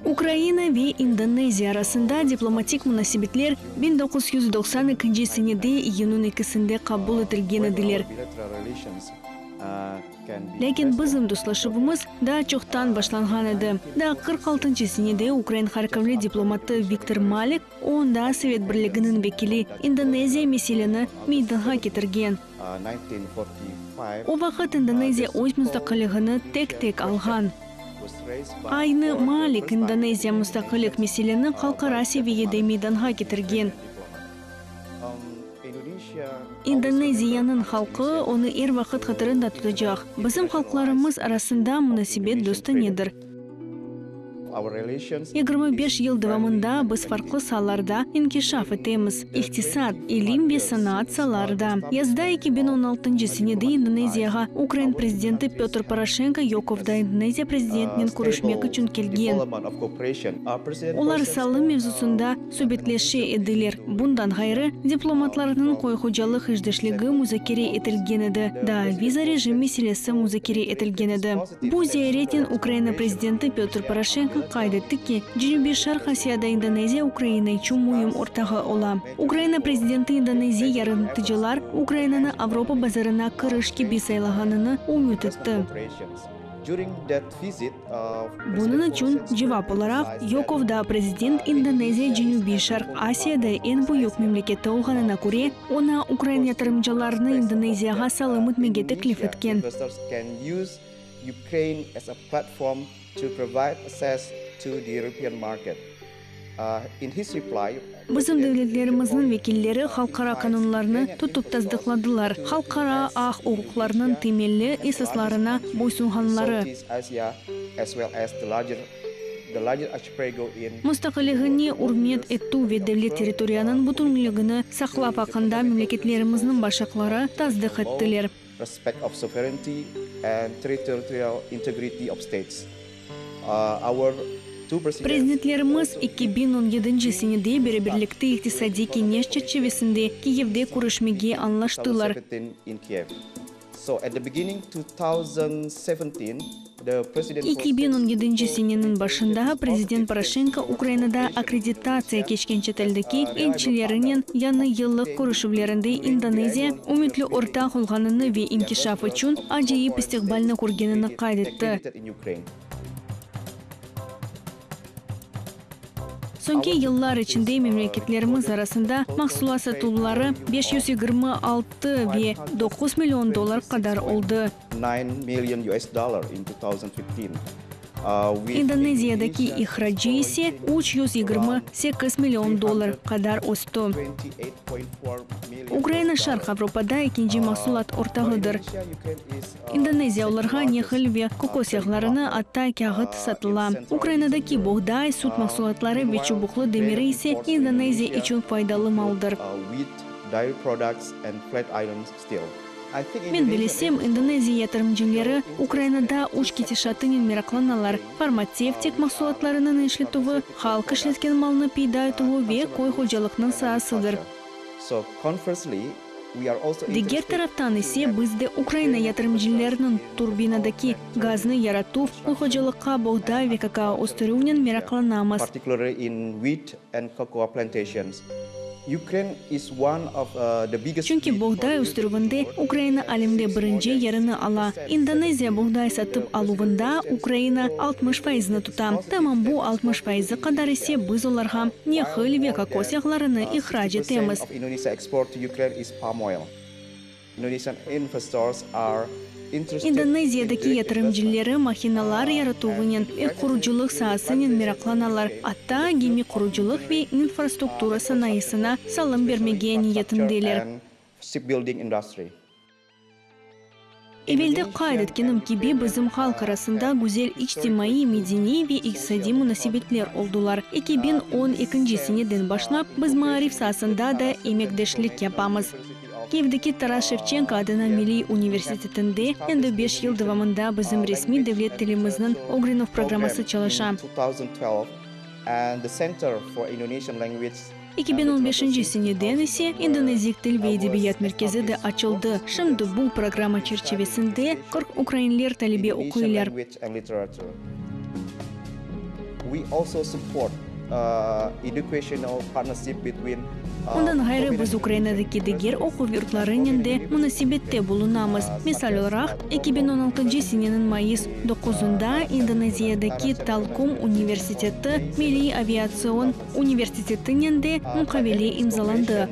Ukraina ve İndoneziya arasında diplomatik munasebetler 1992 senede iyünniñ ekisinde qabul etilgen ediler. Lâkin bizim dostlaşuvımız daa çoqtan başlanğan edi. Daa 46 senede ukrain harkovlı diplomatı Viktor Malik, o daa Sovet Birliginiñ vekili, İndoneziya meseleni meydanğa ketirgen. O vaqıt İndoneziya öz mustaqilligini tek-tek alğan. Aynı Malik İndoneziya mustaqillik meseleni halqara seviyede meydanğa ketirgen. İndoneziyanıñ halqı onı er vaqıt hatırında tutacaq. Bizim halqlarımız arasında munasebet dostanedir. 25 yıl devamında biz farqlı saalarda inkişaf etemiz, iqtisat, ilim ve sanaat saalarıda. Yazda 2016 senede İndoneziyağa Ukraina prezidenti Pötr Poroşenko Yokovda İndoneziya prezidentinen körüşmek içün kelgen. Olar salım mevzusında subetleşe ediler. Bundan ğayrı, diplomatlarnıñ köy hocalıq işdeşligi muzakere etilgen edi, daa viza rejim meselesi muzakere etilgen edi. Bu ziyaretnen Ukraina prezidenti Pötr Poroşenko qayd etti ki, Cenübiy-Şarq Asiyada İndoneziya Ukraina içün müim ortağı ola. Ukraina prezidenti indoneziy yarıntıcılar Ukrainanı Avropa bazarına kiriş kibi saylağanını ümüt etti. Bunıñ içün, cevap olaraq, Yokovda prezident İndoneziya Cenübiy-Şarq Asiyada eñ büyük memleketi olğanına köre, oña ukrain yatırımcılarnı İndoneziyağa salım etmege teklif etken. Bizim devletlerimizniñ vekilleri halqara qanunlarnı tutıp tasdıqladılar, halqara aq-uquqlarnıñ temelli esaslarına boysunğanları, mustaqilligine ürmet etüv ve devlet territoriyanıñ bütünligini saqlav aqqında memleketlerimizniñ başlıqları tasdıq ettiler. Prezidentlerimiz 2017 senede beraberlikte iqtisadiy keñeş çerçivesinde Kiyevde körüşmege añlaştılar. 2017 seneniñ başında prezident Poroşenko Ukrainada akkreditatsiya keçken çeteldeki elçilerinen yañı yıllıq körüşüvlerinde İndoneziya ümütli ortaq olğanını ve inkişaf içün acayip istiqbalni körgenini qayd etti. Soñki yıllar içinde memleketlerimiz arasında mahsulat satuvları 526 ve 9 million dollar qadar oldı. İndoneziyadaki ihracı ise 328 million dollar qadar östi. Ukraina Şarq Avropada ekinci mahsulat ortağıdır. İndoneziya olarğa nehil ve kokos yağlarını, atta kâğıt satıla. Ukrainadaki boğday, süt mahsulatları ve çubuqlı demiri ise İndoneziya içün faydalı maldır. Men bilesem, İndoneziya yatırımcıları Ukrainada üç ketişatınen meraqlanalar, farmatsevtik mahsulatlarınıñ işletüvi, halq işletken malnı peyda etüvi ve köy hocalıqnıñ saasıdır. Diger taraftan ise, biz de Ukraina yatırımcılarınıñ turbinadaki gaznı yaratuv, köy hocalıqqa boğday ve kakao östürüvnen meraqlanamız. Çünki boğday östürüvinde Ukraina alemde birinci yerini ala. İndoneziya boğday satıp aluvında Ukraina 60 faizni tuta. Tamam bu 60 faizi qadar ise biz olarğa nehil ve kokos yağlarını ihrac etemiz. İndoneziyadaki yatırımcıları mahinalar yaratuvınen ve qurucılıq saasınen meraqlanalar, atta gemi qurucılıq ve infrastruktura sanayısına salım bermege niyetindeler. Evelde qayd etkenim kibi, bizim halq arasında güzel içtimaiy, medeniy ve iqtisadiy munasebetler oldular. 2012 seneden başlap, biz maarif saasında da emekdeşlik yapamız. Kiyevdeki Taras Şevçenko adına milliy universitetinde endi beş yıl devamında bizim resmiy devlet tilimizniñ ögrenüv programması çalışa. 2015 seneden ise İndonezik til ve edebiyat merkezi de açıldı. Şimdi bu programma çerçivesinde 40 ukrainler talebe oquylar. Ondan ğayrı, biz Ukrainadaki diger oquv yurtlarınen de munasebette bulunamız. Misal olaraq, 2016 seneniñ mayıs doquzında İndoneziyadaki Telkom universiteti Milliy aviatsion universitetinen de muqavele imzalandı.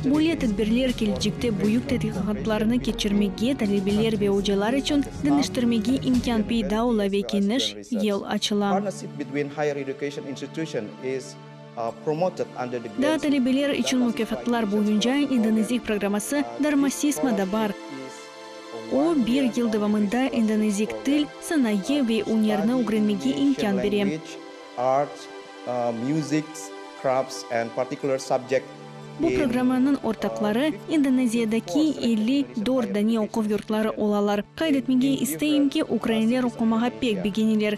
Böyle tedbirler kelecekte büyük tedqiqatlarnı keçirmege, talebeler ve ocalar içün deñiştirmege imkân peyda ola ve keniş yol açıla. Daa talebeler içün mukâfatlar boyunca indonezik programması Darmasisma da bar. O, bir yıl devamında indonezik til, sanayı ve ünerni ögrenmege imkân bere. Bu programmanıñ ortaqları İndoneziyadaki 54 dane oquv yurtları olalar. Qayd etmege isteyim ki, ukrainler oqumağa pek begeneler.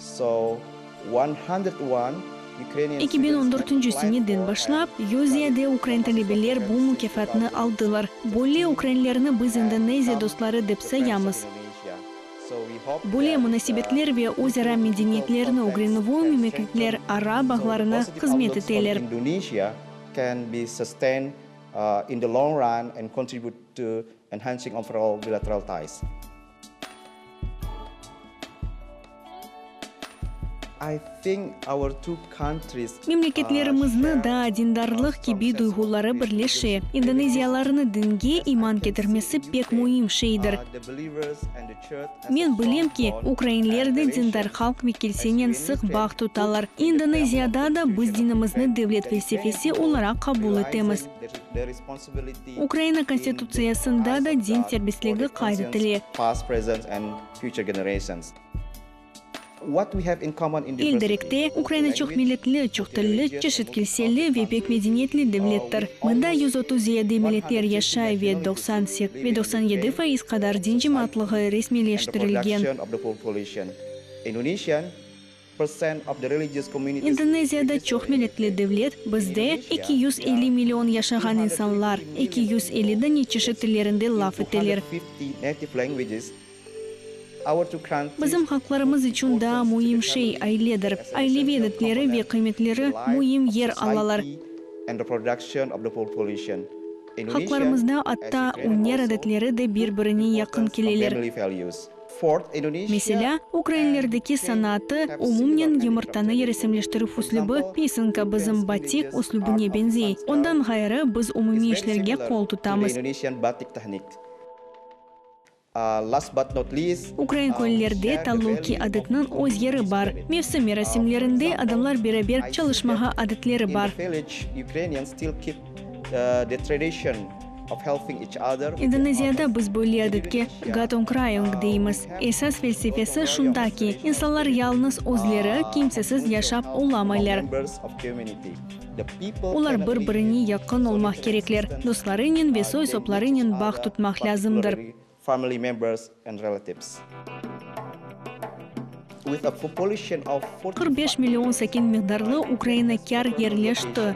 2014 seneden başlap, yüz ziyade ukrain talebeler bu mukâfatnı aldılar. Böyle ukrainlerni biz İndoneziya dostları dep sayamız. Böyle munasebetler ve öz ara medeniyetlerni ögrenüvi memleketler ara bağlarına hızmet eteler. Memleketlerimizni daa dindarlıq kibi duyğuları birleşe. İndoneziyalarnı dinge iman ketirmesi pek müim şeydir. Men bilem ki, ukrainler de dindar halq ve kilsenen sıq bağ tutalar. İndoneziyada da biz dinimizni devlet felsefesi olaraq qabul etemiz. Ukraina Konstitutsiyasında da din serbestligi qayd etile. İlderekte, Ukraina çoqmilletli, çoqtilli, çeşit kilseli ve pek medeniyetli devlettir. Mında 130 ziyade milletler yaşay ve ve 97% qadar din cemaatlığı resmiyleştirilgen. İndoneziyada çoqmilletli devlet, bizde 250 million yaşağan insanlar, 250 dane çeşit tillerinde laf eteler. Bizim halqlarımız içün daa müim şey, ailedir. Aileviy adetleri ve qıymetleri müim yer alalar. Halqlarımızda atta üner adetleri de bir-birine yaqın keleler. Meselâ, ukrainlerdeki sanatı, umumnen yımırtanı resimleştirüv üslübi, pisanka bizim batik üslübine beñzey. Ondan ğayrı, biz umumiy işlerge qol tutamız. Ukrain köylerde talloki adetiniñ öz yeri bar. Mevsim merasimlerinde adamlar beraber çalışmağa adetleri bar. İndoneziyada biz böyle adetke gatong rayong deymiz. Esas felsefesi şunda ki, insanlar yalıñız özleri, kimsesiz yaşap olamaylar. Olar bir-birine yaqın olmaq kerekler, dostlarınen ve soy-soplarınen bağ tutmaq lâzımdır. 45 million sakin miqdarlı Ukraina kâr yerleşti.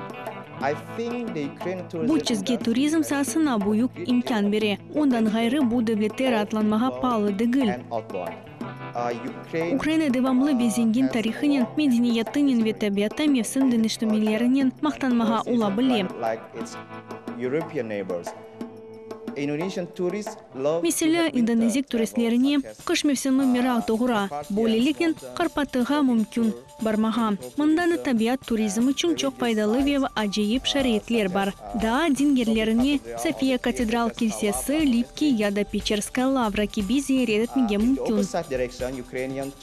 Bu çizgi turizm saasına büyük imkân bere. Ondan ğayrı, bu devlette raatlanmağa paalı degil. Ukraina devamlı ve zengin tarihınen, medeniyetinen ve tabiatta mevsim deñiştirmelerinen maqtanmağa ola bile. Meselâ, indonezik turistlerine qış mevsimi meraq doğura, böyleliknen Karpatığa mümkün barmağa. Mında da tabiat turizm içün çoq faydalı ve acayip şaraitler bar. Daa din yerlerine, Sofiya katedral kilsesi, Lipki ya da Peçerskaya lavra kibi ziyaret etmege mümkün.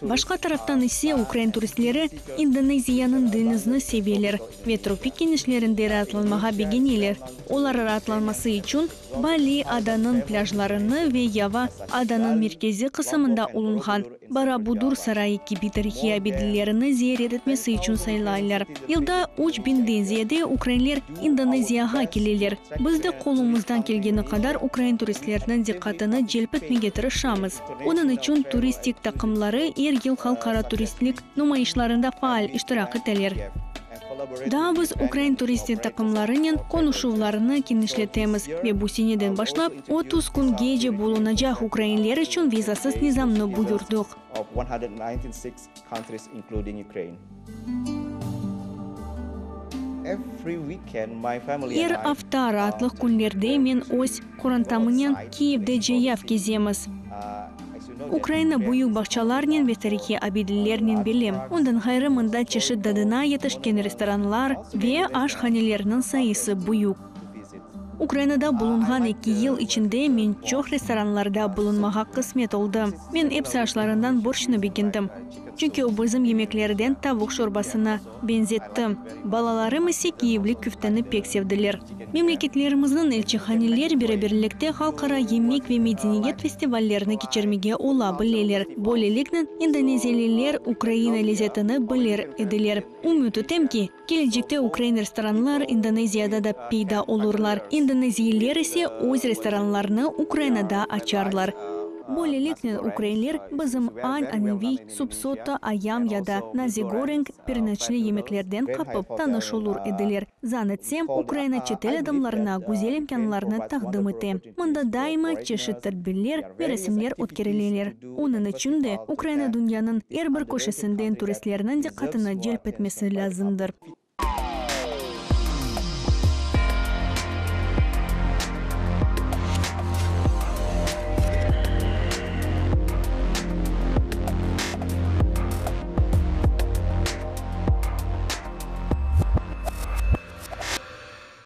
Başqa taraftan ise, ukrain turistleri İndoneziyanıñ deñizni seveler ve tropik kenişlerinde raatlanmağa begeneler. Olar raatlanması içün Bali adanıñ plâjlarını ve Yava adanıñ merkeziy qısımında olunğan Barabudur sarayı kibi tarihiy abidelerini ziyaret etmesi içün saylaylar. Yılda üç biñden ziyade ukrainler İndoneziyağa keleler. Biz de qolumızdan kelgeni qadar ukrain turistleriniñ diqqatını celp etmege tırışamız. Onıñ içün turistik taqımları er yıl halqara turistlik numayışlarında faal iştirak eteler. Daa biz ukrain turistik taqımlarınen qonuşuvlarnı kenişletemiz ve bu seneden başlap 30 küngece bulunacaq ukrainler içün vizasız nizamnı buyurdıq. Er afta raatlıq künlerde men öz qorantamınen Kiyevde ceyav kezemiz. Ukraina büyük bağçalarnen ve tarihiy abidelernen belli. Ondan ğayrı mında çeşit dadına yetişken restoranlar ve aşhanelerniñ sayısı büyük. Ukrainada bulunğan eki yıl içinde men çoq restoranlarda bulunmağa qısmet oldı. Men epsi aşlarından borşçnı begendim, çünki o bizim yemeklerden tavuq şorbasına beñzetti. Balalarım ise kiyevli küfteni pek sevdiler. Memleketlerimizniñ elçihaneler beraberlikte halqara yemek ve medeniyet festivallerini keçirmege ola bileler. Böyleliknen, indoneziyeliler Ukraina lezetini bilir ediler. Ümüt etem ki, kelecekte ukrain restoranlar İndoneziyada da peyda olurlar, indoneziyeler ise öz restoranlarını Ukrainada açarlar. Böyleliknen, ukrainler bizim an-aneviy sup-soto, ayam ya da nazi goreng pirniçli yemeklerden qapıp tanış olur ediler. Zan etsem, Ukraina çetel adamlarına güzel imkânlarnı taqdim ete. Mında daima çeşit tedbirler, merasimler ötkerileler. Onıñ içün de Ukraina dünyanıñ er bir köşesinden turistlerniñ diqqatını celp etmesi lâzimdir.